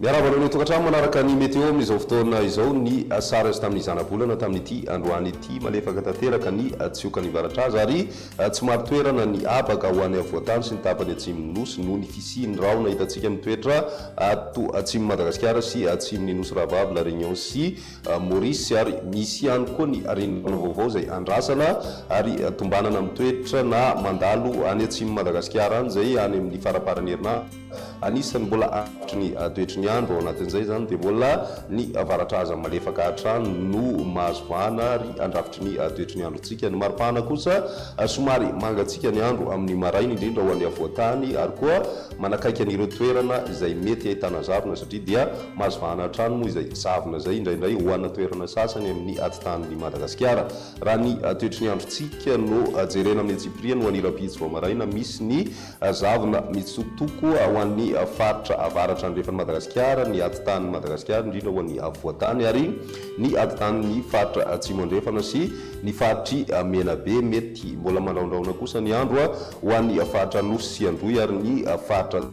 Miarahaba anareo tokantrano manaraka ny météo amin'izao fotoana izao ny sary azo tamin'ny zanabolana tamin'ity androany ity. Malefaka tanteraka ny tsiokan'ny varatraza ary tsy marin-toerana ny habaka ho an'ny afovoan-tany sy ny tapany atsimon'ny Nosy noho ny fisian'ny rahona hitantsika mitoetra ato atsimon'i Madagasikara sy atsimon'ny Nosy Rahavavy La Réunion sy Maurice ary misy ihany koa ny renirano vaovao izay andrasana ary tombanana mitoetra na mandalo any atsimon'i Madagasikara any izay any amin'ny faramparan'ny herinandro. Anisan'ny mbola ampitry ny toetry ny andro ao anatin'izay izany dia mbola ny varatraza malefaka hatrany no mahazo vahana ary andrafitry ny toetry ny androntsika. Ny maripana kosa somary mangatsiaka ny andro amin'ny maraina indrindra ho an'ny afovoan-tany ary koa manakaiky an'ireo toerana izay mety ahitana zavona satria dia mahazo vahana hatrany moa izay zavona izay indraindray ho ana toerana sasany amin'ny atitanin'i Madagasikara. Raha ny toetry ny androntsika no jerena amin'ny antsipiriany ho an'ny rahampitso vao maraina misy ny Zavona mitsotoko ho an'ny faritra avaratra andrefan'i Madagasikara, ny atitanin'i Madagasikara, indrindra ho an'ny afovoan-tany, ary ny atitanin'ny faritra atsimo andrefana sy ny faritr'i Menabe. Mety mbola mandrahondrahona kosa ny andro ho an'ny faritra Anosy sy Androy ary ny faritra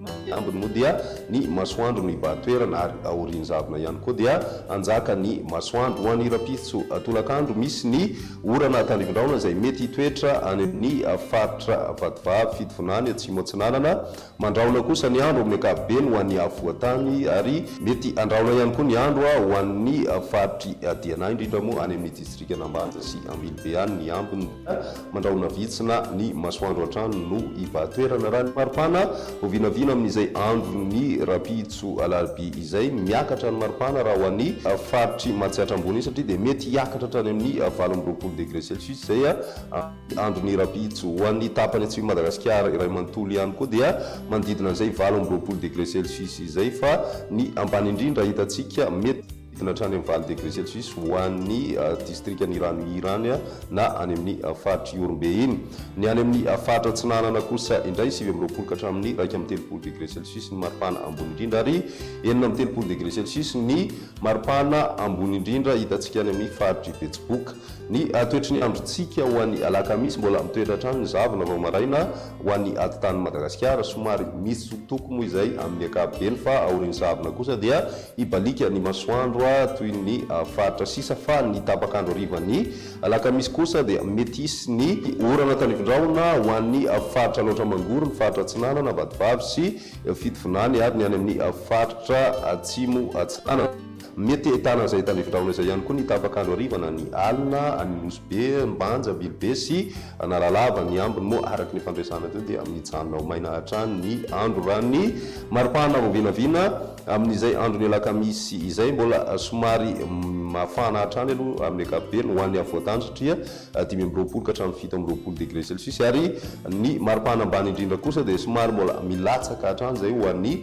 Ny ambiny moa dia ny masoandro no hibahan-toerana ary aorian'ny zavona ihany koa dia hanjaka ny masoandro. Ho an'ny rahampitso tolakandro, misy ny orana tandrivindrahona izay mety hitoetra any amin'ny faritra Vatovavy, Fitovinany, Atsimo Atsinanana. Mandrahona kosa ny andro amin'ny ankapobeny ho an'ny afovoan-tany ary mety handrahona ihany koa ny andro ho an'ny faritr'i Diana, indrindra moa any amin'ny distrikan'Ambanja sy Ambilobe any ny ambiny. Mandrahona vitsy na ny masoandro hatrany no hibahan-toerana. Raha ny maripana, ho vinavina amin'izay andron'ny rahampitso alarobia izay. Miakatra ny maripana raha ho an'ny faritr'i Matsiatra Ambony iny satria dia mety hiakatra hatrany amin'ny 28 degré celsius izay andron'ny rahampitso. Ho an'ny tapany atsimon'i Madagasikara iray manontolo ihany koa dia manodidina an'izay 28 degré celsius izay fa ny ambany indrindra hitantsika mety Hidina hatrany amin'ny 8 degré celsius ho an'ny distrikan'i Ranohira any na any amin'ny faritr'i Ihorombe iny. Ny any amin'ny faritra Atsinanana kosa indray 29 ka hatramin'ny 31 degré celsius ny maripana ambony indrindra ary 36 degré celsius ny maripana ambony indrindra hitantsika any amin'ny faritr'i Betsiboka. Ny toetry ny androntsika ho an'ny alakamisy, mbola mitoetra hatrany ny zavona vao maraina ho an'ny atitanin'i Madagasikara, somary mitsitokotoko moa izay amin'ny ankapobeny fa aorian'ny zavona kosa dia hibaliaka ny masoandro toy ny faritra sisa fa ny tapak'andro harivan'ny alakamisy kosa dia mety hisy ny orana tandrifindrahona ho an'ny faritra Alaotra Mangoro, ny faritra Atsinanana, Vatovavy sy Fitovinany ary ny any amin'ny faritra Atsimo Atsinanana. Mety ahitana izay tandrifindrahona izay ihany koa ny tapak'andro hariva na ny alina any Nosy Be, Mbanja, Ambilobe sy Analalava. Ny ambiny moa araka ny fandresana teo dia mijanona ho maina hatrany ny andro. Raha ny maripana vao vinavina amin'izay andron'ny alakamisy izay, mbola somary mafana hatrany aloha amin'ny ankapobeny ho an'ny afovoan-tany satria 25 ka hatramin'ny 27 degré celsius ary ny maripana ambany indrindra kosa dia somary mbola milatsaka hatrany izay ho an'ny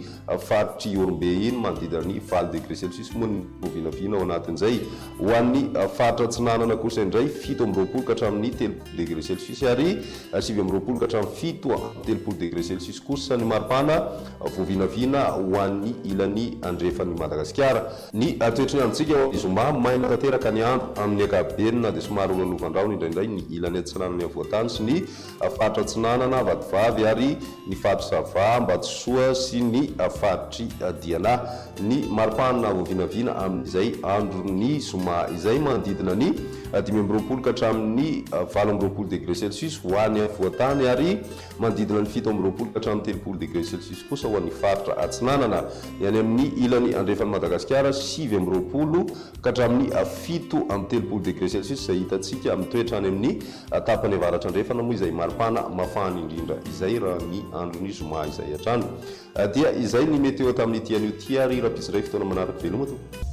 Faritr'i Ihorombe iny, manodidina ny 8 degré celsius moa ny vinavina ao anatin'izay. Ho an'ny faritra Atsinanana kosa indray, 27 ka hatramin'ny 30 degré celsius ary 29 ka hatramin'ny 37 degré celsius kosa ny maripana voavinavina ho an'ny ilany andrefan'i Madagasikara. Ny toetry ny androntsika ho an'ny zoma, maina tanteraka ny andro amin'ny ankapobeny na dia somary holalovan-drahona indraindray ny ilany atsinanan'ny afovoan-tany sy ny Faritra Atsinanana, Vatovavy ary ny faritra Sava, Ambatosoa sy ny faritr'i Diana. Ny maripana voavinavina amin'izay andron'ny zoma izay manodidina ny 25 ka hatramin'ny 28 degré celsius ho any afovoan-tany ary manodidina ny 27 ka hatramin'ny 30 degré celsius kosa ho an'ny faritra Atsinanana. Ny any amin'ny ilany andrefan'i Madagasikara, 29 ka hatramin'ny 37 degré celsius izay hitantsika mitoetra any amin'ny Tapany avaratra andrefana moa izay maripana mafana indrindra izay raha ny andron'ny zoma izay hatrany. Dia izay ny meteo tamin'ity anio ity ary rahampitso indray fotoana manaraka. Veloma tompoko.